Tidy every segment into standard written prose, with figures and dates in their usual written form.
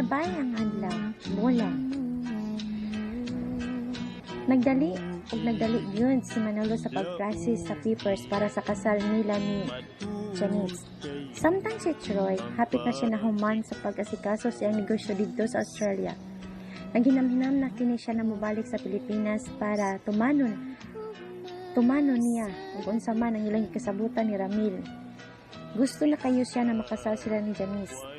Labay ang adlaw, bulan. Nagdali ug nagdali gyud si Manolo sa pag-process sa papers para sa kasal nila ni Janice. Samtang si Troy, hapit na siya nahuman sa pag-asikaso sa iyang negosyo didto sa Australia. Naghinam-hinam na kini siya na mobalik sa Pilipinas para tumanon tumanon niya ug unsa man ang ilang kasabutan ni Ramil. Gusto na kayo siya na makasal sila ni Janice.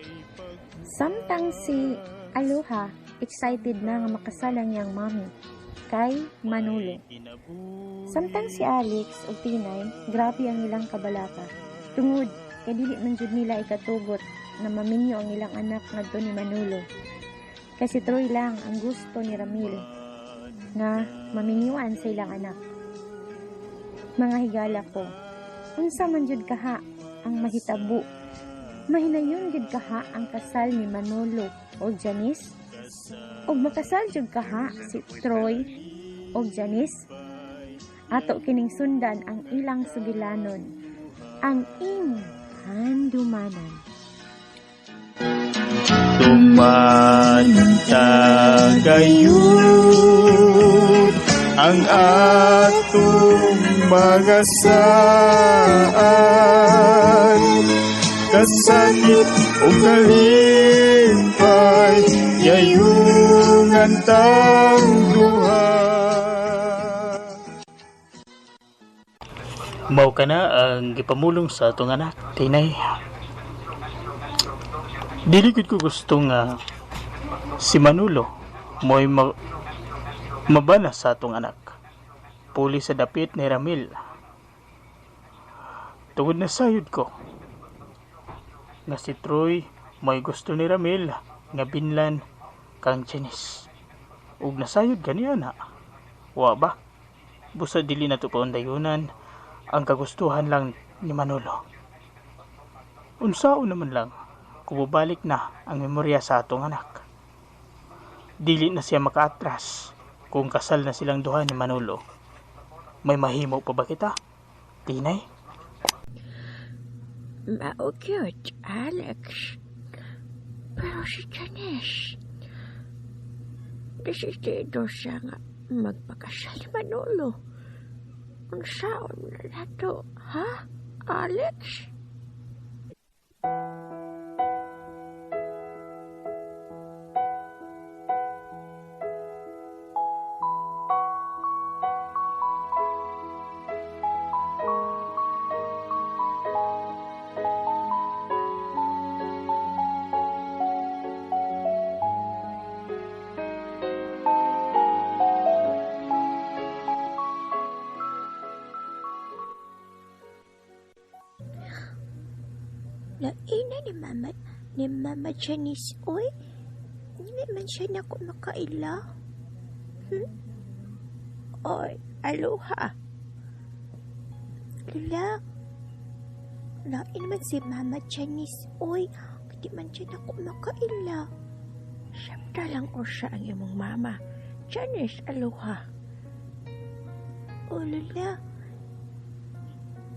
Samtang si Aloha, excited na nga makasal ang iyang mami kay Manolo. Samtang si Alex ug Tinay, grabe ang ilang kabalaka. Tungod kay dili man jud nila ikatugot na maminyo ang ilang anak ngadto ni Manolo. Kasi Troy lang ang gusto ni Ramil nga maminyuan sa ilang anak. Mga higala ko, unsa man jud kaha ang mahitabo? Mahinayon jud kaha ang kasal ni Manolo o Janice? Og makasal jud kaha si Troy o Janice? Ato kining sundan ang ilang sugilanon, ang imong handumanan. Tumanon gayud ang atong mga saad, kasakit o kalipay, yayungan tang duha. Mao ka na ang gipamulong sa atong anak, Tinay. Dili gud ko gusto nga si Manolo mo'y mabana sa atong anak. Puli sa dapit ni Ramil. Tungod na sayod ko nga si Troy mo'y gusto ni Ramil nga binlan kang Janice. Ug nasayod kaniya na. Wa ba? Busa dili na to paundayunan ang kagustuhan lang ni Manolo. Unsaon naman lang kung bubalik na ang memorya sa atong anak. Dili na siya makaatras kung kasal na silang duha ni Manolo. May mahimo pa ba kita, Tinay? Mao cute, Alex. Pero si Janice, desidido siya nga magpakasal ni Manolo. Unsaon na nato, ha, Alex? Laina ni Mama Janice, oy. Hindi man siya nako makaila. Oy, aloha. Lula, lain man si Mama Janice, oy. Di man siya nako makaila. Sabta lang o siya ang imong mama. Janice, aloha. O, Lula.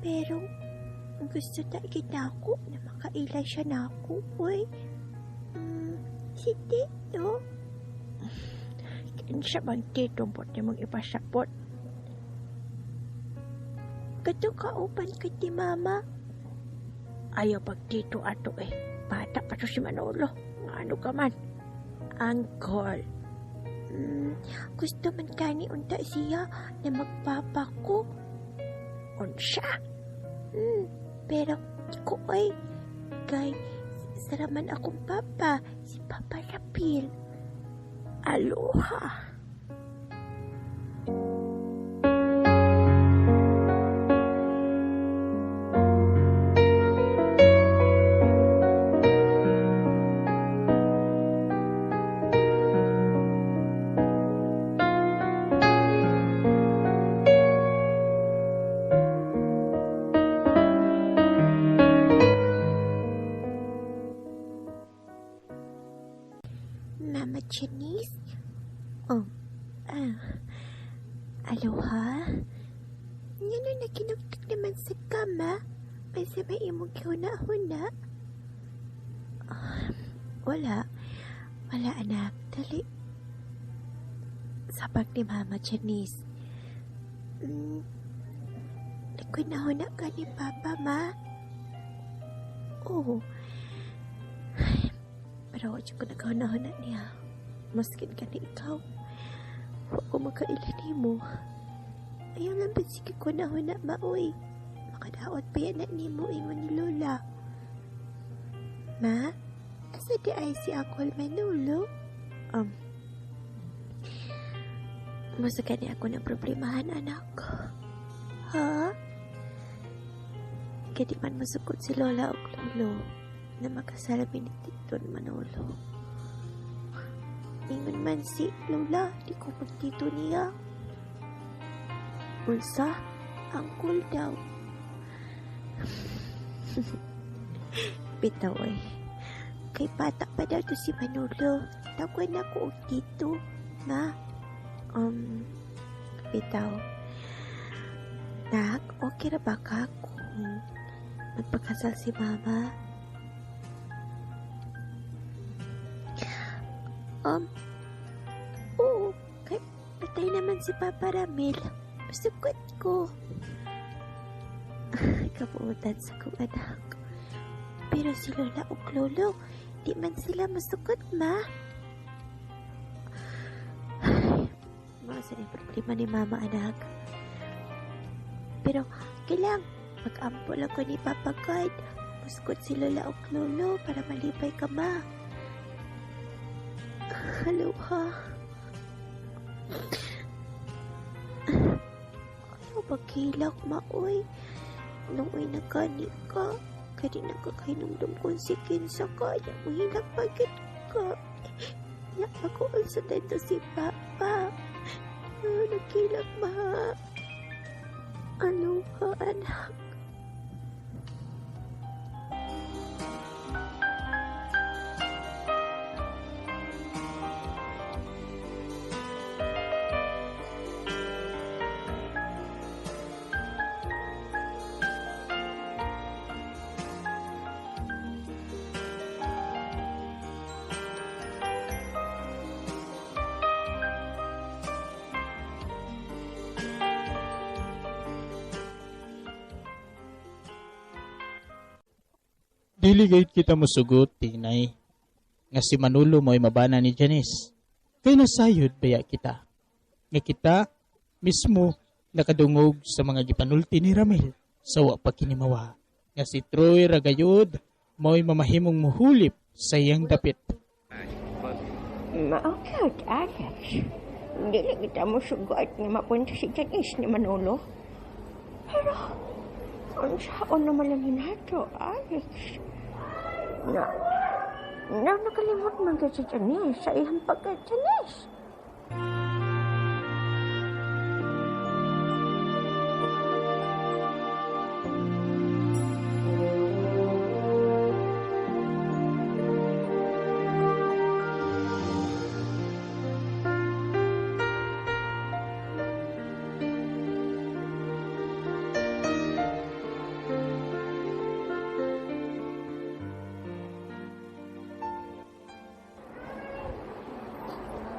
Pero, gusto ta kita ako na makaila siya na ako, uy. Si Tito. Kinsa bang Tito bot ni mong ipasapot? Katong kauban kay ti Mama. Ayaw pag Tito ato eh. Bata pa to si Manolo. Nga ano ka man? Uncle. Gusto man kani unta siya na magpapa ko. Unsa? Pero di ko ay kay saraman akong papa, si Papa Rapil. Aloha. Mama Janice? Oh, aloha? Nga na nakinugtog naman sa kama? Kasi may imong gihuna-huna? Wala. Wala anak, dali. Sabag ni Mama Janice. Nagkunahon na ka ni Papa, Ma. Oo. Pero wala ko nagkunahon na niya. Maskin ka ni ikaw. Huwag ko makaila ni mo. Ayaw lang ba sige kunahon na, Ma, uy. Makadaot pa yan na ni mo, ingon ni Lola. Ma, asa di ay si Uncle Manolo? Masa gani ako ng problemahan, anak. Ha? Kaya di man masukot si Lola o Lolo na makasalamin ni Tito Manolo. Ingon man si Lola, di ko magtito niya. Unsa? Uncle daw. Bitaw eh. Kay bata pa daw to si Manolo. Tawag na ko og tito. Ma? Bitaw. Nak, okay ra ba ka kung magpakasal si Mama? Oo, kay patay naman si Papa Ramil. Masukot ko. Kabuutan sa kong anak. Pero si Lola ug Lolo, di man sila masukot, Ma. Masa ni problema ni Mama, anak. Pero, kailang, mag-ampo lang ko ni Papa God. Masukot si Lola ug Lolo para malipay ka, Ma. Aloha. Ano ba kilak, Ma, uy? Nung uy nagani ka, kaya di nagkakainumdum kung si Kinsa ka, ya muhilak pagit ka. Ya ako also dito si Papa. Nagkilak, Ma. Aloha, anak. Dili gayud kita mosugot, Tinay, nga si Manolo mo'y mabana ni Janice. Kay nasayod baya kita. Nga kita mismo nakadungog sa mga gipanulti ni Ramil sa wa pa kinimawa. Nga si Troy ragayod mo'y mamahimong muhulip sa iyang dapit. Maakit, Alex. Dili kita mosugot nga mapunta si Janice ni Manolo. Pero, unsaon naman lang hinato, Alex? Na nakalimot man kay si Janice sa iyang pagka-Janice.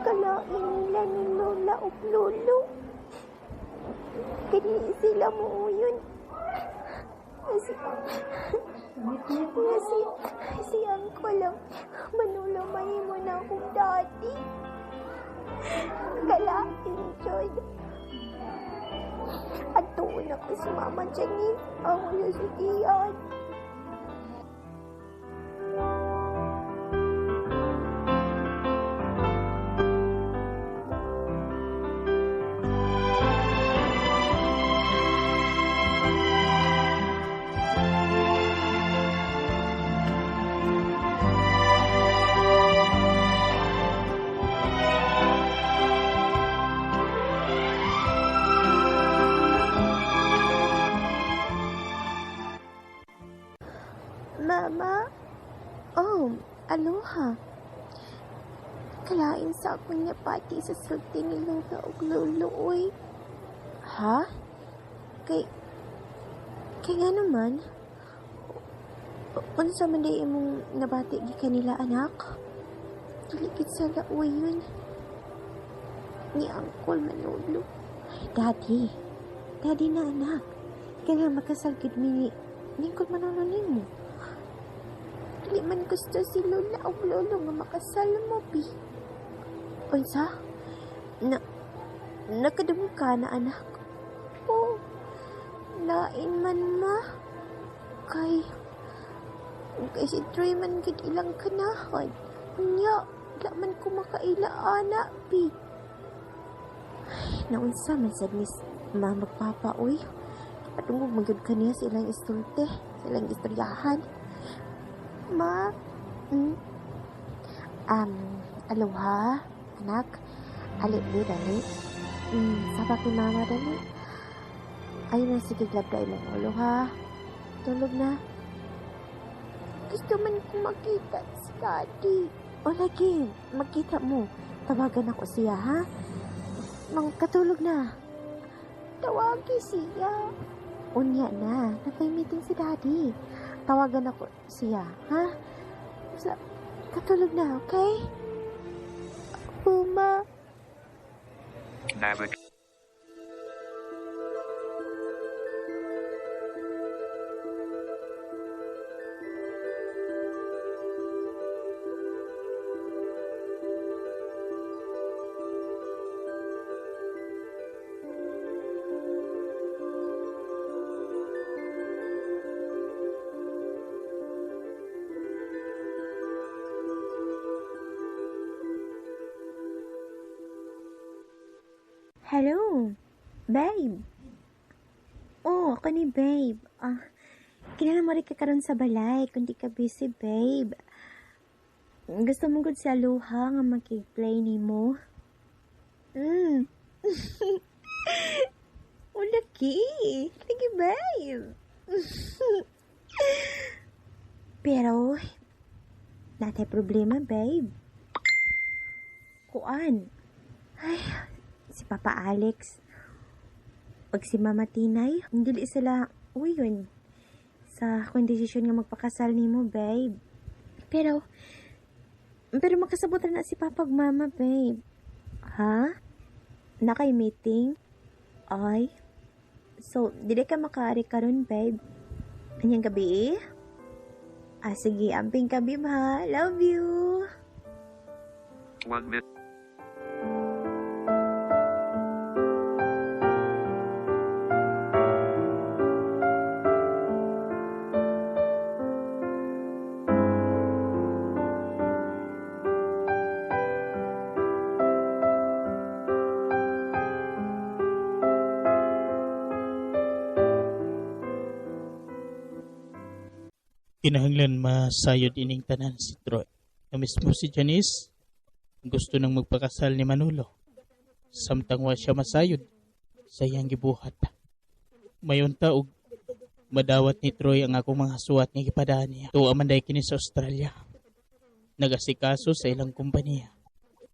Kalain nila ni Lola o Lolo. Kani sila mo yun. Kasi Uncle lang, Manolo mahimo na akong daddy. Kalain, John. At tuon ako si Mama Janice. Ako sa sugihan. Mama? Oh, aloha. Kalain sa akong napati sa sulti ni Lola ug Lolo, uy. Ha? Kay nga naman? Unsa man di imong nabati gi kanila, anak? Dili gid sala uyon ni Uncle Manolo. Daddy. Daddy na anak. Kailangan makasal gid mi ni Uncle Manolo nimo. Dili man gusto si Lola o Lolo nga makasal mo, Bi. Unsa? Nakadungog ka na, anak? Oh, lain man ma. Kay si Troy man gid ilang kanahan. Unya, wala man ko makaila, anak, Bi. Ay, naunsa man sad ni ma magpapa, uy. Patungog man gid kaniya sa ilang istulte, sa ilang istoryahan. Ma, Aloha, anak. Ali, di, dali. Sabak ni mama, dali. Ayun na, sige, glabda imong ulo, ha. Tulog na. Gusto man ko makita si Daddy. O, lagi, magkita mo. Tawagan ako siya, ha? Mangkatulog na. Tawagi siya. Unya na, napay meeting si Daddy. Tawagan ako siya, ha? Sa, katulog na, okay? Uma. Hello, babe. Oh, ako ni babe. Kinala mo rin ka karon sa balay, kundi ka busy, babe. Gusto mo gud si Aloha nga makig-play ni mo? Oh, laki. Lagi, babe. Pero, natay problema, babe. Kuan. Ay, si Papa Alex pag si Mama Tinay, hindi sila uy yun sa akong desisyon nga magpakasal nimo, babe. Pero makasabot na si Papa ug Mama, babe. Ha? Nakay meeting? Ay. So, dili ka makaari karon, babe. Anyang gabi? Ah, sige, amping ka, babe, ha? Love you. 1 minute. Kinahanglan masayod ining tanan si Troy. Na mismo si Janice gusto nang magpakasal ni Manolo. Samtang wa siya masayod sa iyang gibuhat. Mayon ta og madawat ni Troy ang akong mga suwat nga gipadaan niya. Tuwa man day kini sa Australia. Nagasikaso sa ilang kumpanya.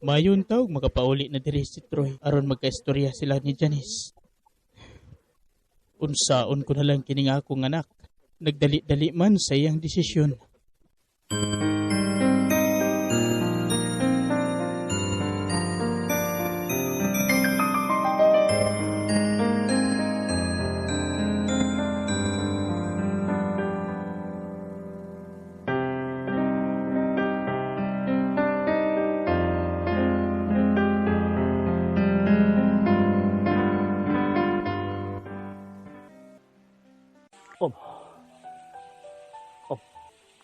Mayon ta og makapauli na diri si Troy aron magkaistorya sila ni Janice. Unsaon ko na lang kining akong anak. Nagdali-dali man sa iyang desisyon.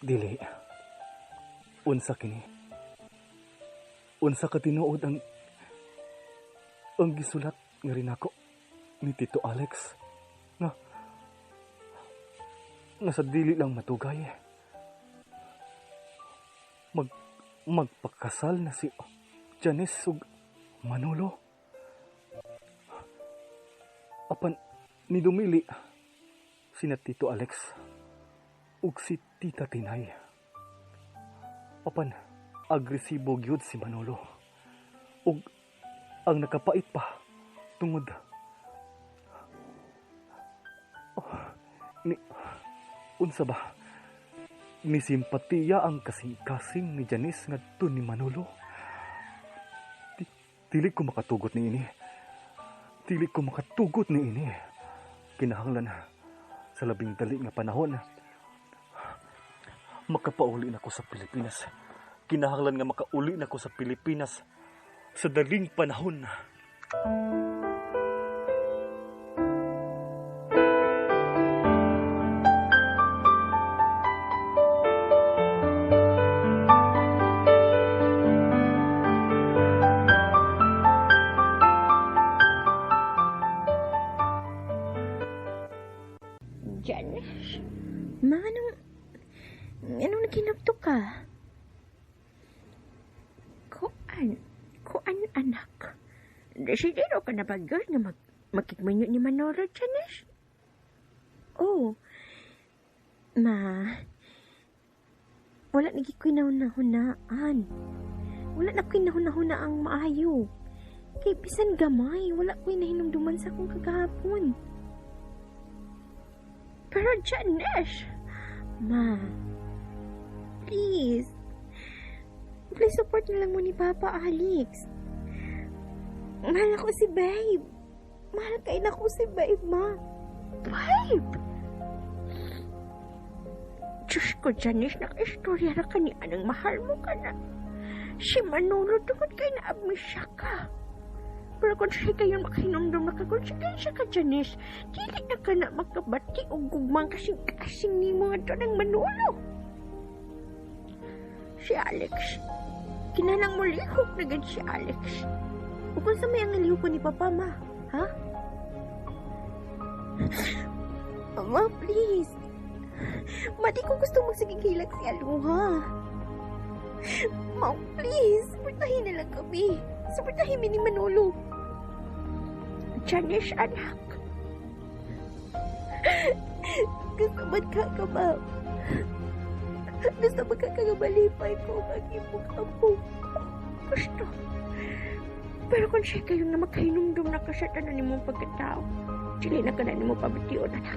Dili. Unsa kini? Unsa ka tinuod ang gisulat nga rinako ni Tito Alex nga sa dili lang matugay. Magpakasal na si Janice ug Manolo. Apan ni dumili sina Tito Alex ug si Tita Tinay. Apan agresibo gyud si Manolo. Ug ang nakapait pa tungod ni unsa ba? Ni simpatiya ang kasing-kasing ni Janice ngadto ni Manolo. Dili ko makatugot ni ini. Dili ko makatugot ni ini. Kinahanglan sa labing dali nga panahon. Makapauli na ko sa Pilipinas. Kinahanglan nga makauli na ko sa Pilipinas sa daling panahon. Janice, Ma, anong naginugto ka? Kuan anak. Desidero ka na ba girl nga makigmanyo ni Manolo, Janice? Oh, ma, wala na gyud ko'y nahuna-hunaan. Wala na ko'y nahuna-huna ang maayo. Kay bisan gamay, wala ko'y nahinumduman sa akong kagahapon. Pero Janice, ma, please, please support na lang mo ni Papa Alex. Mahal ako si Babe. Mahal kay na ko si Babe, ma. Babe! Diyos ko, Janice, naka-istorya ra ka ni anang mahal mo ka na. Si Manolo, tungod kay naabmisya ka. Pero kung siya kayo makahinumdum na ka, kung siya kayo siya ka, Janice, dili na ka na makabati o gugmang kasing-kasing ni mo ato ng Manolo. Si Alex, kinalang mo lihok na gad si Alex. O kung sa may ang lihok ko ni Papa, ma, ha? Ma, please. Ma, di ko gusto magsiging hilak si Aloha. Ma, please. Suportahin na lang kami. Suportahin mi ni Manolo. Janice, anak. Gusto man ka ka, ma. Gusto man ka ka malipay ko ang imong apo. Gusto. Pero kung siya kayo na makahinumdum na ka sa tanan nimong pagkatao, dili na ka na nimo pabation, anak.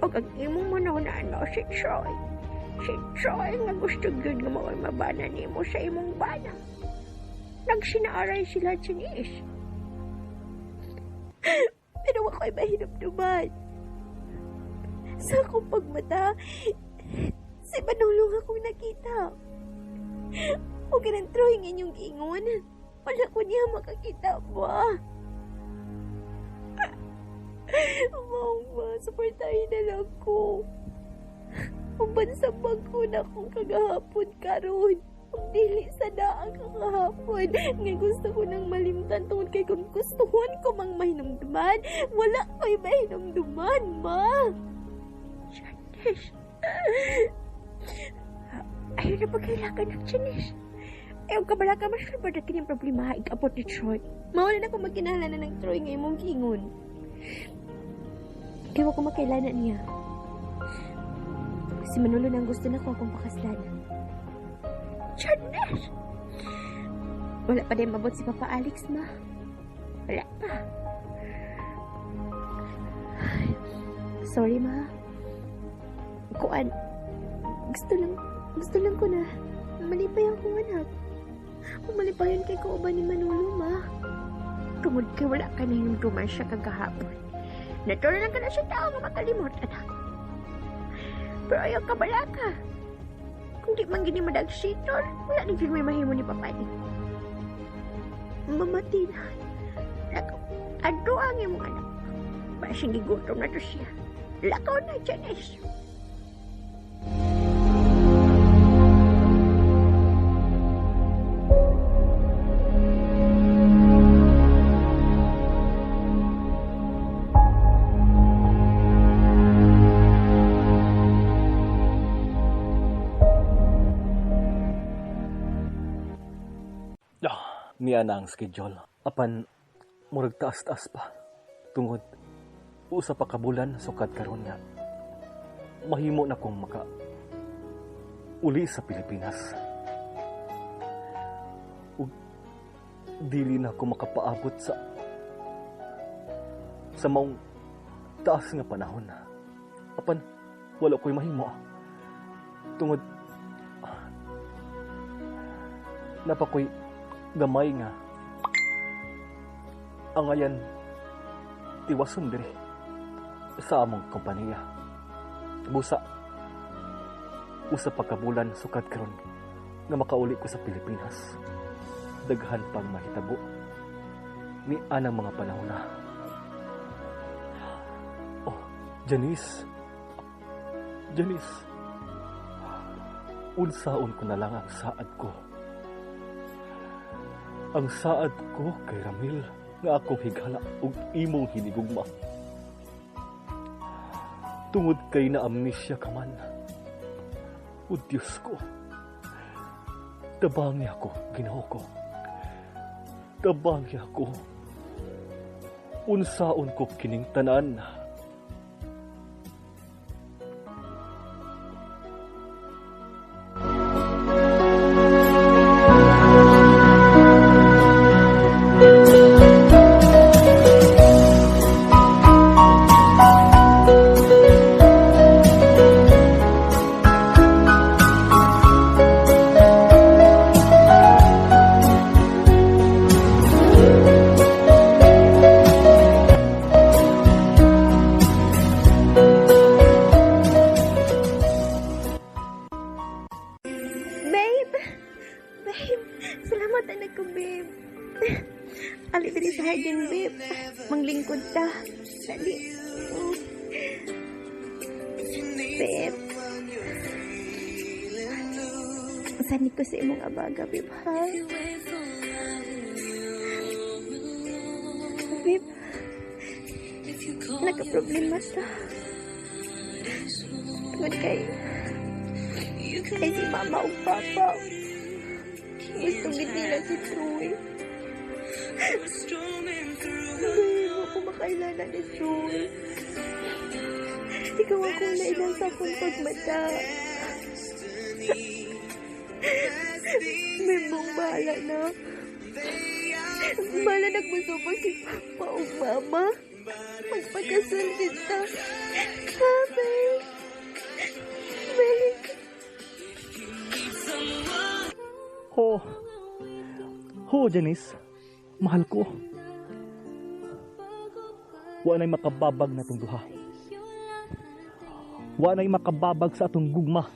Og ang imong manahunaan mao si Troy. Si Troy nga gusto gyud nga mao'y mabana nimo sa imong bana. Nagsinaaray sila, Janice. Pero ako'y mahinumduman. Sa akong pagmata, si Manolo nga akong nakita. O ganang Troy nga inyong giingon, wala ko niya makakita ba? Mama, suportahin na lang ko. Uban sa bangko na akong kagahapon karon. Ug dili sa daang kagahapon. Nga gusto ko nang malimtan tungod kay kung gustuhon ko mang mahinumduman, wala ko'y mahinumduman, ma. Janice. Ayaw na pagkailangan ng Janice. Ayaw ka bala ka mas na kining problema ikabot ni Troy. Mawala na ko magkinahanglan na ng Troy nga imong giingon. Kaya ko makailanan niya. Si Manolo na ang gusto na ko akong pakaslan. Janice! Wala pa din mabot si Papa Alex, ma. Wala pa. Sorry, ma. Kuan, gusto lang ko na malipay akong anak. Kung malipayan kay kauban ni Manolo, ma. Tungod kay wala ka na hinumduman siya kagahapon. Natural lang ka na sa tao nga makalimot, anak. Pero ayaw ka bala ka. Kung di man gini madagsitor, wala na dyan may mahimo ni Papa ni. Mamatinan. Lakaw, ado ang imong anak. Basing gigutom na to siya. Lakaw na, Janice. Niya na ang schedule. Apan, murag taas-taas pa. Tungod, usa pa ka bulan sukad karon nga. Mahimo na kong maka uli sa Pilipinas. Ug dili na ko makapaabot sa maong taas nga panahon. Apan, wala ko'y mahimo. Tungod, napakoy gamay nga Angayan tiwason diri sa among kompanya. Busa usa pa ka bulan sukad karon nga makauli ko sa Pilipinas. Daghan pang mahitabo ni anang mga panahon na. Oh, Janice. Janice. Unsaon ko na lang ang saad ko. Ang saad ko kay Ramil nga akong higala ug imong hinigugma. Tungod kay na amnesia ka man. O Diyos ko, tabangi ako, Ginoo ko. Tabangi ako. Unsaon ko kining tanan. Babe! Babe! Salamat anak ko, babe. Ali diri sa hardin, babe. Manglingkod ta. Dali. Oh. Babe. Sani ko sa imong abaga, babe, ha? Babe, nagka-problema ta. Tungod kay si mama ug papa. Gusto gid nila si Troy. Babe, ako makailala ni Troy. Ikaw akong nailang sa akong pagmata. May buong bahala na. Bahala nagmusupag si papa ug mama. Magpakasal kita. Ha, babe? Babe. Ho. Ho, Janice. Mahal ko. Wa na'y makababag na itong duha. Wa na'y makababag sa atong gugma.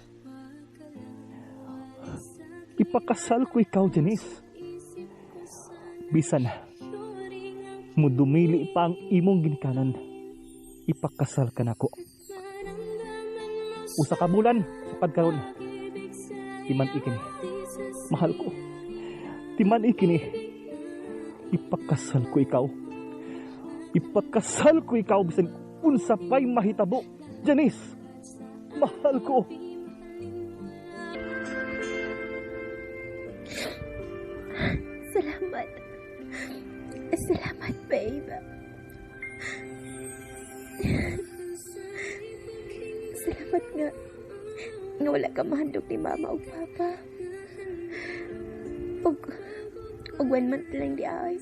Ipakasal ko ikaw, Janice. Bisan, mudumili pa ang imong ginikanan. Ipakasal ka nako. Usa ka bulan, sukad karon. Timan ikini. Mahal ko. Timan ikini. Ipakasal ko ikaw. Ipakasal ko ikaw bisan unsa pa'y mahitabo. Janice, mahal ko. Salamat. Salamat, babe. Salamat nga. Nga wala ka mahandog ni mama o papa. Og 1 month lang di ay.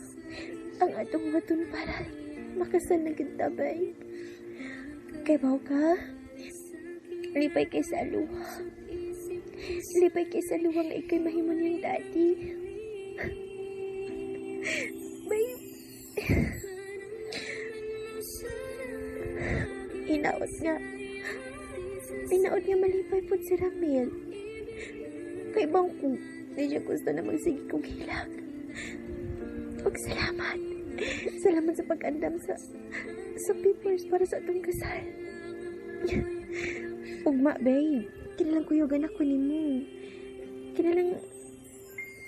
Ang atong waton para makasal na kita, babe. Kay baw ka? Lipay kay sa aluha. Lipay kay sa aluha nga ikay mahimo niyang daddy. Babe. Inaot nga. Inaot nga malipay po si Ramil. Kay bang ko, di siya gusto na magsige kong hilak. Og salamat. Salamat sa pag-andam sa papers para sa atong kasal. Ugma, babe. Kinalang kuyugan ako nimo. Kinalang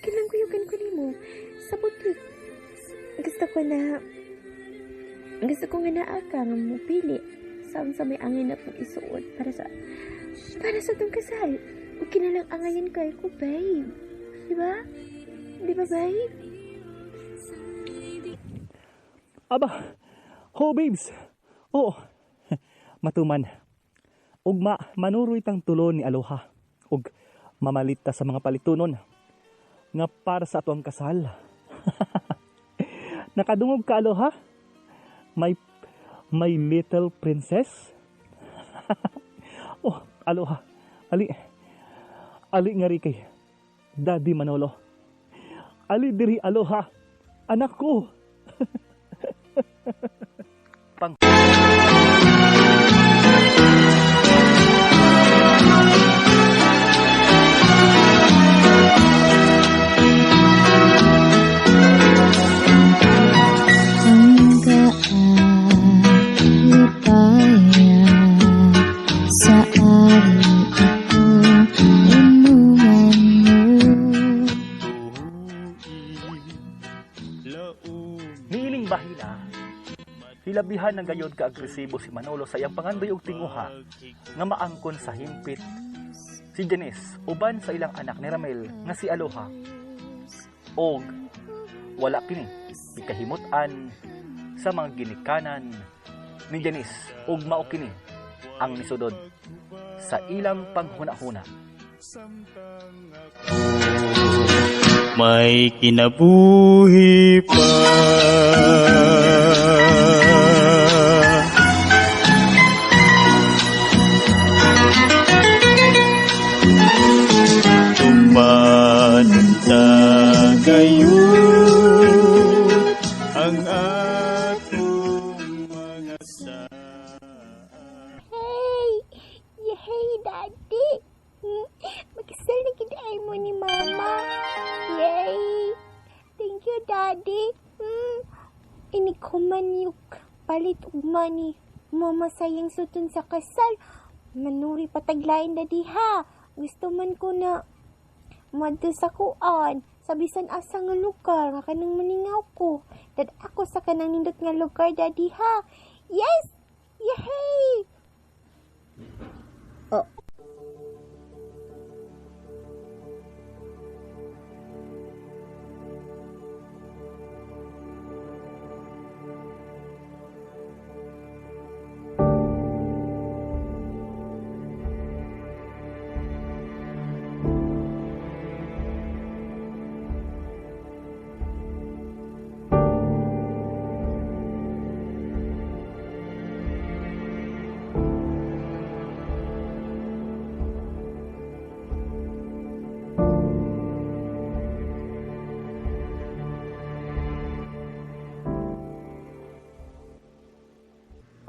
kuyugan ko nimo sa butik. Gusto ko nga naa ka nga mopili sa unsa may angay na pong isuot para sa atong kasal. Ug kinalang angayan kay ko, babe. Diba? Diba, babe? Aba, ho babes. Oo, matuman. Ugma, manuroy tang tulo ni Aloha. Ug mamalit ta sa mga palitunon nga para sa atuang kasal. Nakadungog ka, Aloha? My little princess? Oh, Aloha. Ali nga ri kay Daddy Manolo. Ali diri, Aloha. Anak ko. Pang Sa ari ako inuman mo. Niining bahina, hilabihan ng gayod ka-agresibo si Manolo sa iyang pangandoy og tinguha nga maangkon sa himpit si Janice uban sa ilang anak ni Ramel nga si Aloha. Og wala kini gikahimut-an sa mga ginikanan ni Janice og mao kini ang nisudod sa ilang panghuna-huna. May kinabuhi pa. Tumanong kayo ang atong mga sa. Hey! Yay, Daddy! Magkasal na gid ay mo ni Mama. Yay! Thank you, Daddy. Inikuman yung palit og money. Mama sayang sutun sa kasal. Manuri pataglain, Daddy, ha. Gusto man ko na madto sa kuan. Sa bisan asa nga lugar, nga kanang maningaw ko. Dad ako sa kanang nindot nga lugar, Daddy, ha. Yes! Yay! Oh.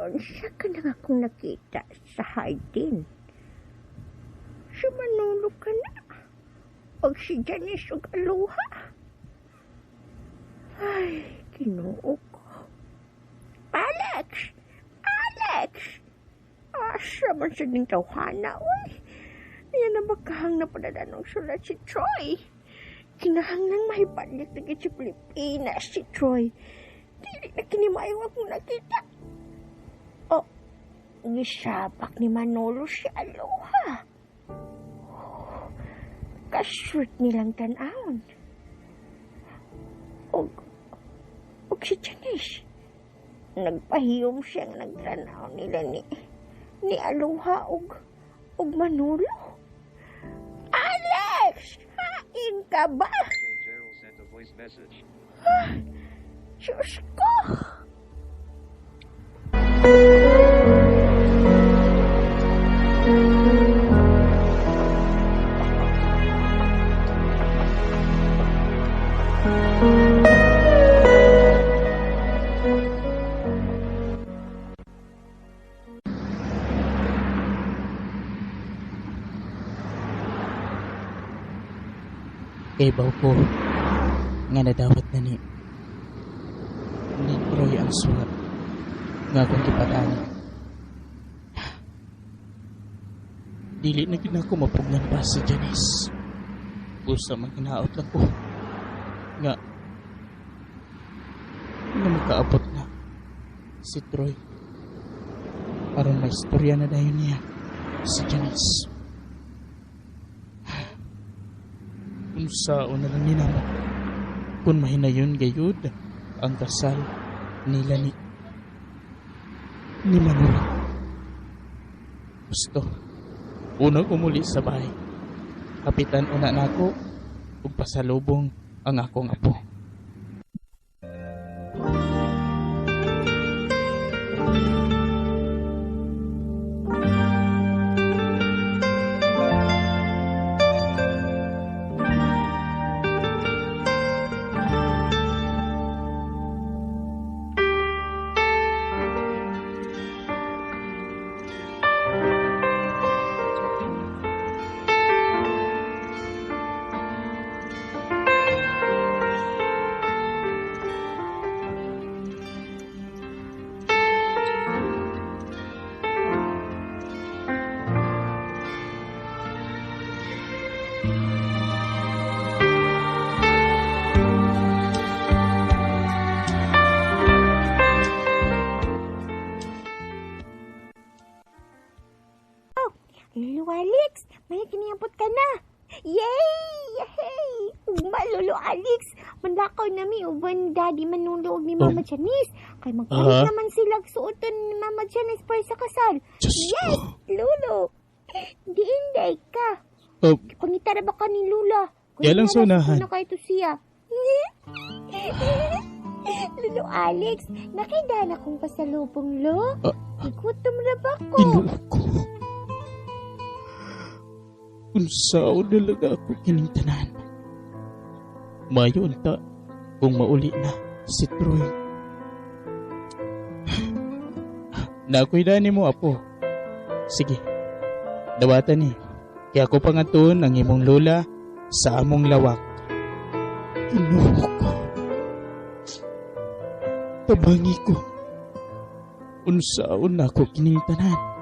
Unsa ka na akong nakita sa hardin? Si Manolo ka na. Og si Janice og Aloha. Ay, Ginoo ko. Alex! Alex! Asa man sa ning tawhana, uy. Yan na bakahang napadala ng sulat si Troy. Kinahanglan mahibalik na gid si Pilipinas si Troy. Dili na kini maayo akong nakita. Oh, gisabak ni Manolo si Aloha. Oh, kasweet nilang tan-awon. Og si Janice. Nagpahiyom siyang nagtanaw nila ni Aloha og Manolo. Alex! Hain ka ba? Ah, Diyos ko! Ibaw ko nga nadawat na ni Troy ang sulat nga akong gipadani. Dili na gid nako mapugnan pa si Janice. Busa man hinaot lang ko nga makaabot na si Troy aron maistorya na dayon niya si Janice. Unsaon na lang ni namo kung mahinayon gayud ang kasal nila ni Manolo. Gusto una ko muli sa bahay. Kapitan una nako ug pasalubong ang akong apo. Kiniabot ka na. Yay! Yay! Ugma, Lolo Alex. Manlakaw nami uban Daddy Manolo ug ni Mama Janice. Kay magpalit naman sila og suoton ni Mama Janice para sa kasal. Diyos Yes, Lolo. Diinday ka. Oh. Pangita ra ba ka ni Lula? Kaya lang sa unahan. Na kayo to siya. Lolo Alex, nakidala kong pasalubong, Lo. Igutom ra ba ko? Ginoo ko. Unsaon na lang ako kining tanan. Mayo unta kung mauli na si Troy. Nakoy dani mo, apo. Sige, dawatan ni. Kaya ako pangatuon ang imong lola sa among lawak. Ginoo ko. Tabangi ko. Unsaon na ako kining tanan.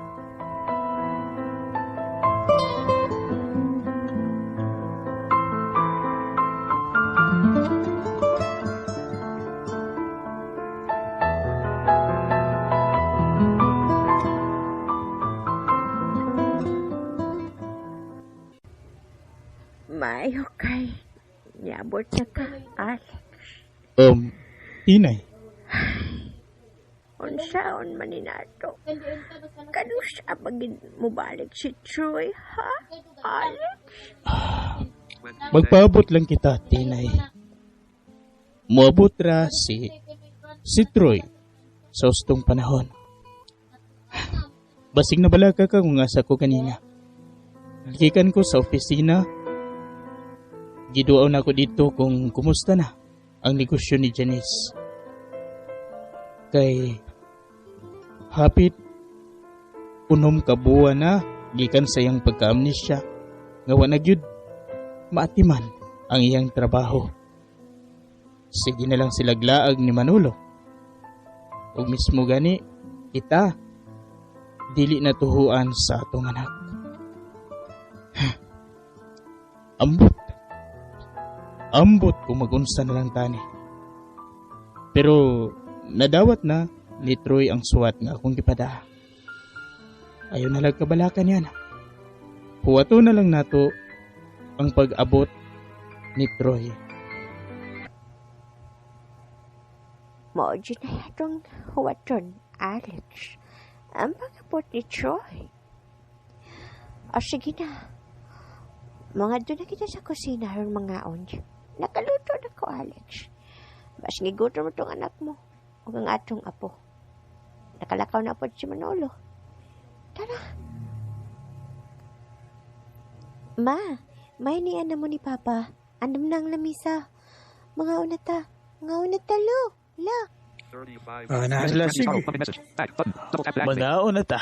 Maayo kay niabot na ka, Alex. Inay. Unsaon man ni nato? Kanusa pagid mobalik si Troy, ha? Alex? Magpaabot lang kita, Tinay. Moabot ra si Troy sa ustong panahon. Basig na balaka ka kung asa ko kanina. Gikan ko sa opisina. Giduaw na ko dito kung kumusta na ang negosyo ni Janice. Kay hapit 6 ka buwan na gikan sa iyang pagka-amnesia nga wa na gyud maatiman ang iyang trabaho. Sige na lang sila glaag ni Manolo. Ug mismo gani kita dili na tuhuan sa atong anak. Ambot. Ambot kung magunsa na lang tani. Pero nadawat na ni Troy ang suwat nga akong gipada. Ayaw na lang kabalakan yan. Huwato na lang nato ang pag-abot ni Troy. Mao jud na atong huwaton, Alex. Ang pag-abot ni Troy. O sige na. Mga doon na kita sa kusina aron mangaon. Nakaluto na ko, Alex. Mas gigutom mo tong anak mo ug ang atong apo. Nakalakaw na po si Manolo. Tara. Ma, may niya na mo ni Papa. Andam na ang lamisa. Mga una ta. Mga una ta, lo. La. Na sila, sige. Mga una ta.